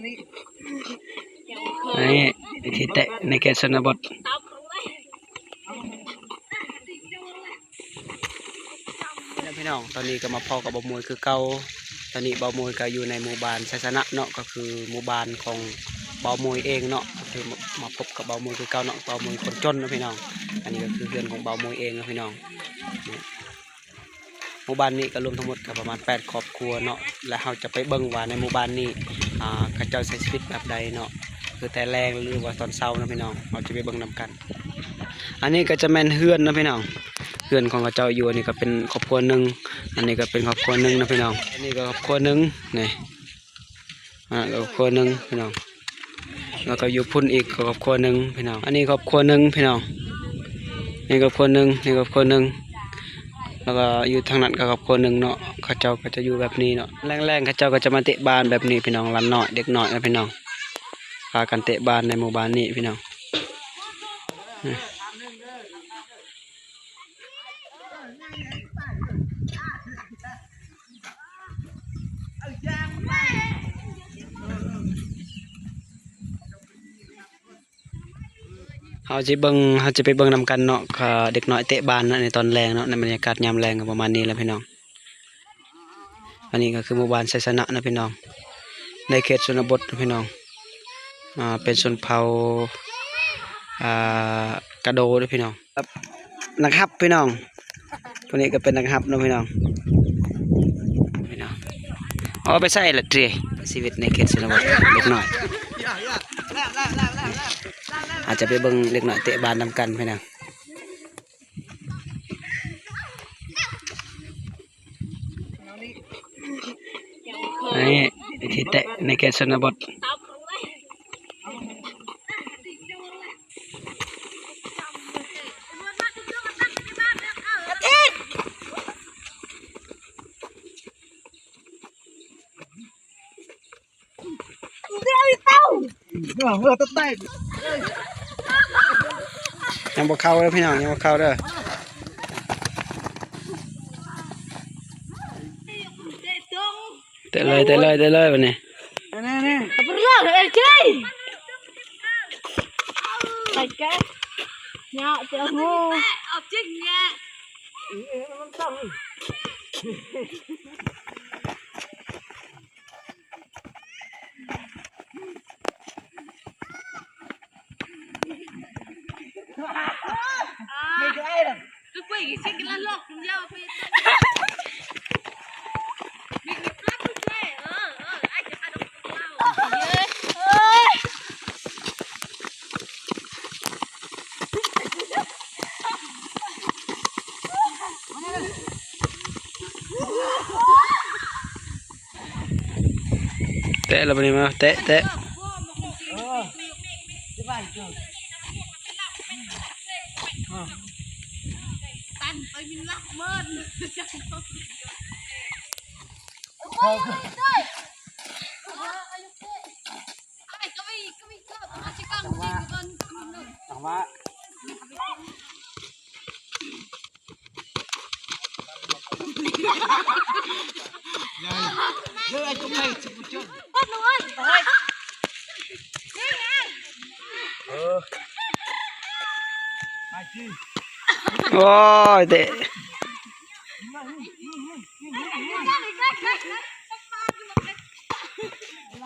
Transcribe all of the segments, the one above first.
ນີ້ວິທີແຕະໃນເຂດຊົນນະບົດ. ພີ່ນ້ອງ ຕອນນີ້ກໍມາພໍ້ກັບເບົາໝວຍຄືເກົ່າ. ຕອນນີ້ເບົາໝວຍກໍຢູ່ໃນໝູ່ບ້ານໄຊຊະນະເນາະ, ກໍຄືໝູ່ບ້ານຂອງເບົາໝວຍເອງເນາະ, ກໍຄືມາ ມາພົບກັບເບົາໝວຍຄືເກົ່າເນາະ. ເບົາໝວຍຄົນຈົນເນາະພີ່ນ້ອງ. ອັນນີ້ກໍຄືເຮືອນຂອງເບົາໝວຍເອງເນາະພີ່ນ້ອງ. ນີ້ ໝູ່ບ້ານນີ້ກໍລວມທັງໝົດກໍປະມານແປດຄອບຄົວເນາະ, ແລະ ເຮົາຈະໄປເບິ່ງວ່າໃນໝູ່ບ້ານນີ້ ອ່າ ເຂົາເຈົ້າໃຊ້ຊີວິດແບບໃດເນາະ, ຄືແຕ່ແລງ ຫຼືວ່າຕອນເຊົ້າເນາະພີ່ນ້ອງ. ເຮົາຈະໄປເບິ່ງນຳກັນ. ອັນນີ້ກໍຈະແມ່ນເຮືອນເນາະພີ່ນ້ອງ, ເຮືອນຂອງເຂົາເຈົ້າຢູ່. ອັນນີ້ກໍເປັນຄອບຄົວໜຶ່ງ, ອັນນີ້ກໍເປັນຄອບຄົວໜຶ່ງເນາະພີ່ນ້ອງ. ອັນນີ້ກໍຄອບຄົວໜຶ່ງ ນີ້ ອ່າ ຄອບຄົວໜຶ່ງພີ່ນ້ອງ, ແລ້ວກໍຢູ່ພຸ້ນອີກຄອບຄົວໜຶ່ງພີ່ນ້ອງ. ອັນນີ້ຄອບຄົວໜຶ່ງພີ່ນ້ອງ, ນີ້ຄອບຄົວໜຶ່ງ, ນີ້ຄອບຄົວໜຶ່ງ, ແລ້ວກໍຢູ່ທາງນັ້ນກໍຄອບຄົວໜຶ່ງເນາະ. ເຂົາເຈົ້າກໍຈະຢູ່ແບບນີ້ເນາະ, ແລງໆ ເຂົາເຈົ້າກໍຈະມາເຕະບານແບບນີ້ພີ່ນ້ອງ, ຫຼານນ້ອຍ ເດັກນ້ອຍເນາະພີ່ນ້ອງ, ພາກັນເຕະບານໃນໝູ່ບ້ານນີ້ພີ່ນ້ອງ. ເຮົາຊິເບິ່ງ ເຮົາຈະໄປເບິ່ງນຳກັນເນາະ, ເດັກນ້ອຍເຕະບານເນາະ ໃນຕອນແລງເນາະ, ໃນບັນຍາກາດຍາມແລງກໍປະມານນີ້ແຫຼະພີ່ນ້ອງ. ອັນນີ້ກໍຄືໝູ່ບ້ານໄຊຊະນະເນາະພີ່ນ້ອງ, ໃນເຂດຊົນນະບົດເນາະພີ່ນ້ອງ. ອ່າ ເປັນຊົນເຜົ່າ ອ່າ ກະໂດເດ້ພີ່ນ້ອງ. ນັກຮັບພີ່ນ້ອງ, ຜູ້ນີ້ກໍເປັນນັກຮັບເນາະພີ່ນ້ອງ. ພີ່ນ້ອງ ເອົາໄປໃສ່ລະຕິ ຊີວິດໃນເຂດຊົນນະບົດເດັກນ້ອຍ. ອາດຈະໄປເບິ່ງເດັກນ້ອຍເຕະບານນຳກັນພີ່ນ້ອງ. ນີ້ວິທີແຕະໃນເຂດຊົນນະບົດ. ຍັງບໍ່ເຂົ້າເດີພີ່ນ້ອງ, ຍັງບໍ່ເຂົ້າເດີ. ເຕະເລີຍ ເຕະເລີຍ ເຕະເລີຍບັດນີ້. ແຕະແລ້ວບັດນີ້ ມາແຕະ ແຕະ. ໂອ້ຍ ເຕະ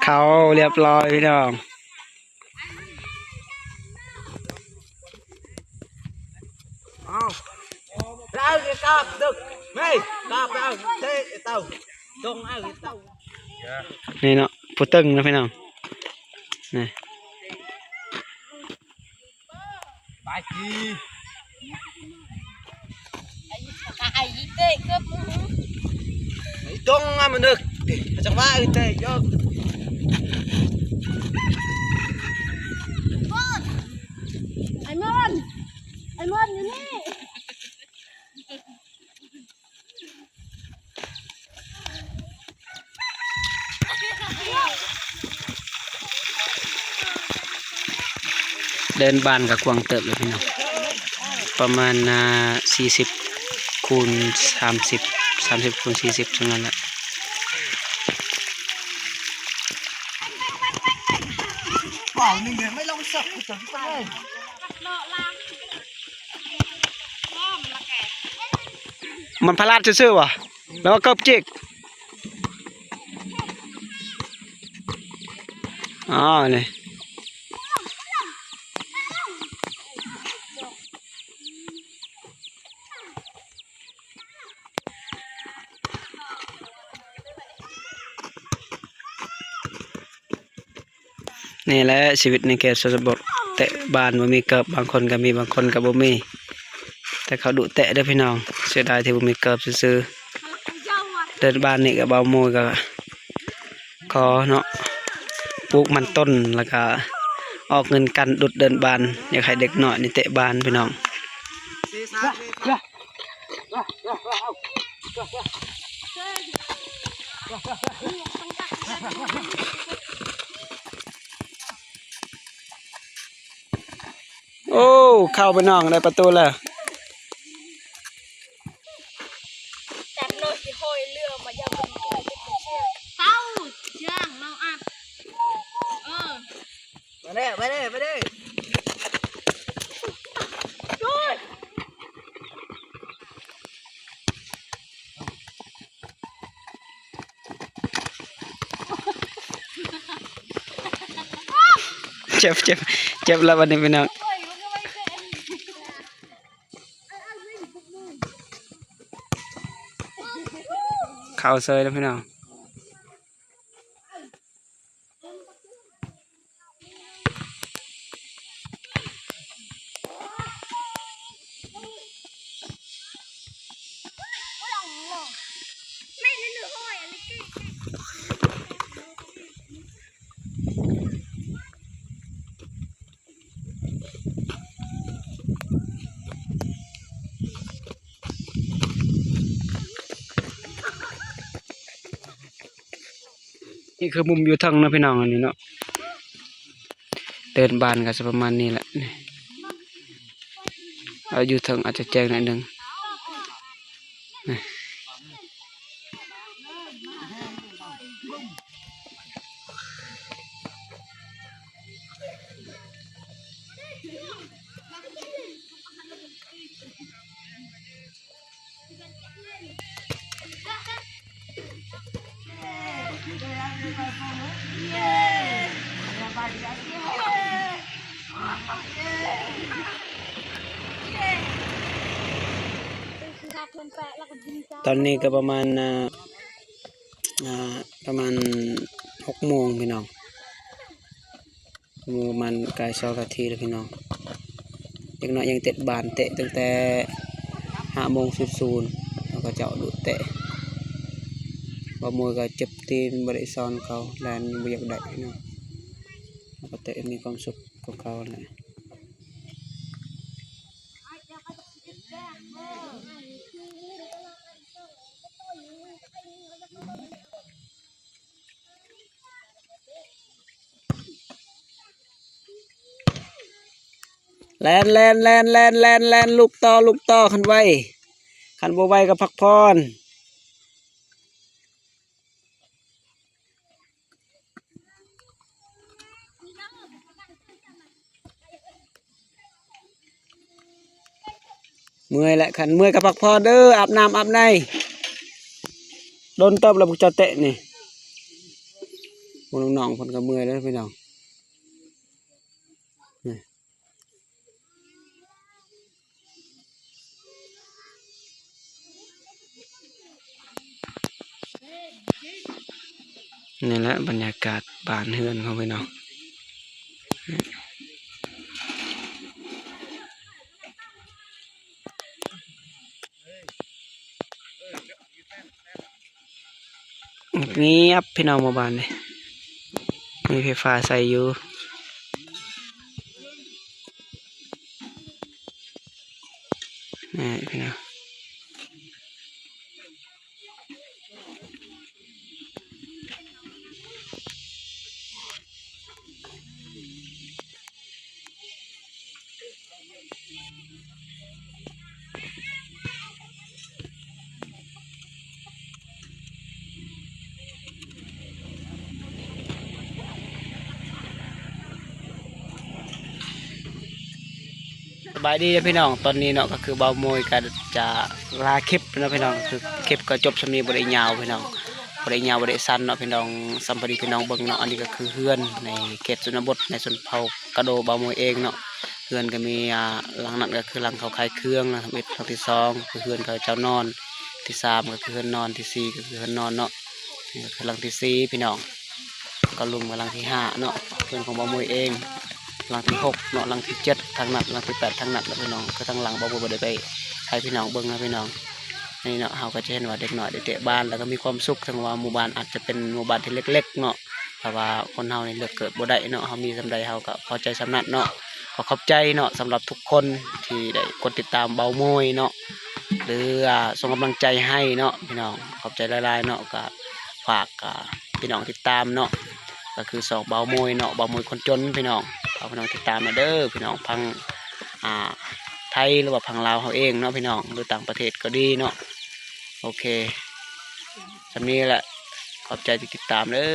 ເຂົ້າຮຽບຮ້ອຍພີ່ນ້ອງ. ເອົາ ໄປເອົາກາບດຶກ ເຮີ້ຍ ກາບໄປເອົາເຕະເຕົ້າ ຈົ່ງເອົາເຕົ້າ. ນີ້ເນາະ ຜູ້ຕຶງເນາະພີ່ນ້ອງ ນີ້. ໄປຈີ່ ໄອ້ເຕະເກີບ ໄອ້ຕົງອະມັນເດີ ຈັງຫວະໄອ້ເຕະຍົກ ໄອ້ມອນ ໄອ້ມອນຢູ່ນີ້. ເດີ່ນບ້ານກໍກວ້າງເຕີບເລີຍພີ່ນ້ອງ ປະມານ ອ່າ ສີ່ສິບຄູນສາມສິບ ສາມສິບຄູນສີ່ສິບ ສ່ຳນັ້ນແຫຼະ. ມັນພະລາດຊື່ໆຫວາ ແລ້ວກໍເກີບຈິກ. ອໍ ນີ້ ນີ້ແຫຼະຊີວິດໃນເຂດຊົນນະບົດ ແຕະບ້ານບໍ່ມີເກີບ, ບາງຄົນກໍມີ ບາງຄົນກໍບໍ່ມີ ແຕ່ເຂົາດຸແຕະເດີພີ່ນ້ອງ. ເສຍດາຍທີ່ບໍ່ມີເກີບຊື່ໆ. ເດີ່ນບ້ານນີ້ກໍ ບ່າວໂມຍກໍຂໍເນາະ ປູກມັນຕົ້ນ ແລ້ວກໍອອກເງິນກັນດຸເດີ່ນບ້ານ. ຢາກໃຫ້ເດັກນ້ອຍນີ້ແຕະບ້ານພີ່ນ້ອງ. ໂອ້ ເຂົ້າໄປນ້ອງ ໄດ້ປະຕູແລ້ວ. ເຂົ້າ ເຊື່ອງເຮົາອັດ ເອີ ມາເດີ ມາເດີ ມາເດີ. ເຈັບ ເຈັບ ເຈັບແລ້ວບັດນີ້ພີ່ນ້ອງ ເຂົ້າເຊີຍແລ້ວພີ່ນ້ອງ. ນີ້ຄືມຸມຢູ່ເທິງເນາະພີ່ນ້ອງ ອັນນີ້ເນາະ ເດີ່ນບ້ານກໍຈະປະມານນີ້ແຫຼະ. ນີ້ ເອົາຢູ່ເທິງອາດຈະແຈ້ງໜ້ອຍໜຶ່ງ. ນີ້ ຕອນນີ້ກໍປະມານ ອ່າ ອ່າ ປະມານຫົກໂມງພີ່ນ້ອງ ປະມານໃກ້ສອງນາທີແລ້ວພີ່ນ້ອງ. ເດັກນ້ອຍຍັງເຕະບານ ເຕະຕັ້ງແຕ່ຫ້າໂມງສູນສູນ ແລ້ວເຂົາເຈົ້າດຸແຕະ. ບ່າວໂມຍກໍເຈັບຕີນ ບໍ່ໄດ້ສອນເຂົາ ແລ່ນບໍ່ຢາກໄດ້ພີ່ນ້ອງ ເຂົາກໍເຕະມີຄວາມສຸກກວ່າເກົ່າແຫຼະ. ແລ່ນ ແລ່ນ ແລ່ນ ແລ່ນ ແລ່ນ ແລ່ນ ລຸກຕໍ່ ລຸກຕໍ່ ຄັນໄວ ຄັນບໍ່ໄວກໍພັກຜ່ອນ. ເມື່ອຍແຫຼະ ຄັນເມື່ອຍກໍພັກຜ່ອນເດີ ອາບນ້ຳອາບໃນ. ດົນເຕີບແລ້ວພວກເຈົ້າເຕະນີ້ ພວກນ້ອງໆເພິ່ນກໍເມື່ອຍແລ້ວພີ່ນ້ອງ. ນີ້ແຫຼະບັນຍາກາດບ້ານເຮືອນຂອງພີ່ນ້ອງ. ງຽບພີ່ນ້ອງ ໝູ່ບ້ານນີ້ ມີໄຟຟ້າໃຊ້ຢູ່. ນີ້ພີ່ນ້ອງ. ນີ້ ບາຍດີເດີພີ່ນ້ອງ ຕອນນີ້ເນາະ ກໍຄືບ່າວໂມຍກໍຈະລາຄລິບເນາະພີ່ນ້ອງ ຄືຄລິບກໍຈົບຊ່ຳນີ້ ບໍ່ໄດ້ຍາວພີ່ນ້ອງ ບໍ່ໄດ້ຍາວ ບໍ່ໄດ້ສັ້ນເນາະພີ່ນ້ອງ ສ່ຳພໍດີພີ່ນ້ອງເບິ່ງເນາະ. ອັນນີ້ກໍຄືເຮືອນໃນເຂດຊົນນະບົດ ໃນຊົນເຜົ່າກະໂດບ່າວໂມຍເອງເນາະ. ເຮືອນກໍມີ ອ່າ ຫຼັງນັ້ນກໍຄືຫຼັງເຂົາຂາຍເຄື່ອງ ຫຼັງທຳອິດ ຫຼັງທີສອງ ຄືເຮືອນເຂົາເຈົ້ານອນ ທີສາມກໍຄືເຮືອນນອນ ທີສີ່ກໍຄືເຮືອນນອນເນາະ. ນີ້ກໍຄືຫຼັງທີສີ່ພີ່ນ້ອງ ກໍລຸ່ມກັບຫຼັງທີຫ້າເນາະ ເຮືອນຂອງບ່າວໂມຍເອງ. ຫຼັງທີຫົກເນາະ ຫຼັງທີເຈັດທາງນັ້ນ ຫຼັງທີແປດທາງນັ້ນເນາະພີ່ນ້ອງ ຄືທາງຫຼັງບ່າວໂມຍບໍ່ໄດ້ໄປໃຫ້ພີ່ນ້ອງເບິ່ງເນາະພີ່ນ້ອງ. ນີ້ເນາະ ເຮົາກໍຈະເຫັນວ່າເດັກນ້ອຍໄດ້ເຕະບານ ແລ້ວກໍມີຄວາມສຸກ ເຖິງວ່າໝູ່ບ້ານອາດຈະເປັນໝູ່ບ້ານທີ່ເລັກໆເນາະ ແຕ່ວ່າຄົນເຮົານີ້ເລືອກເກີດບໍ່ໄດ້ເນາະ ເຮົາມີສ່ຳໃດເຮົາກໍພໍໃຈສ່ຳນັ້ນເນາະ. ກໍຂອບໃຈເນາະ ສຳລັບທຸກຄົນທີ່ໄດ້ກົດຕິດຕາມບ່າວໂມຍເນາະ ຫຼືວ່າສົ່ງກຳລັງໃຈໃຫ້ເນາະພີ່ນ້ອງ ຂອບໃຈຫຼາຍໆເນາະ. ກໍຝາກ ອ່າ ພີ່ນ້ອງຕິດຕາມເນາະ ກໍຄືຊ່ອງບ່າວໂມຍເນາະ ບ່າວໂມຍຄົນຈົນພີ່ນ້ອງ ຝາກພີ່ນ້ອງຕິດຕາມແດ່ເດີພີ່ນ້ອງ ຝັ່ງ ອ່າ ໄທ ຫຼືວ່າຝັ່ງລາວເຮົາເອງເນາະພີ່ນ້ອງ ຫຼືຕ່າງປະເທດກໍດີເນາະ. ໂອເຄ ສ່ຳນີ້ແຫຼະ ຂອບໃຈທີ່ຕິດຕາມເດີ.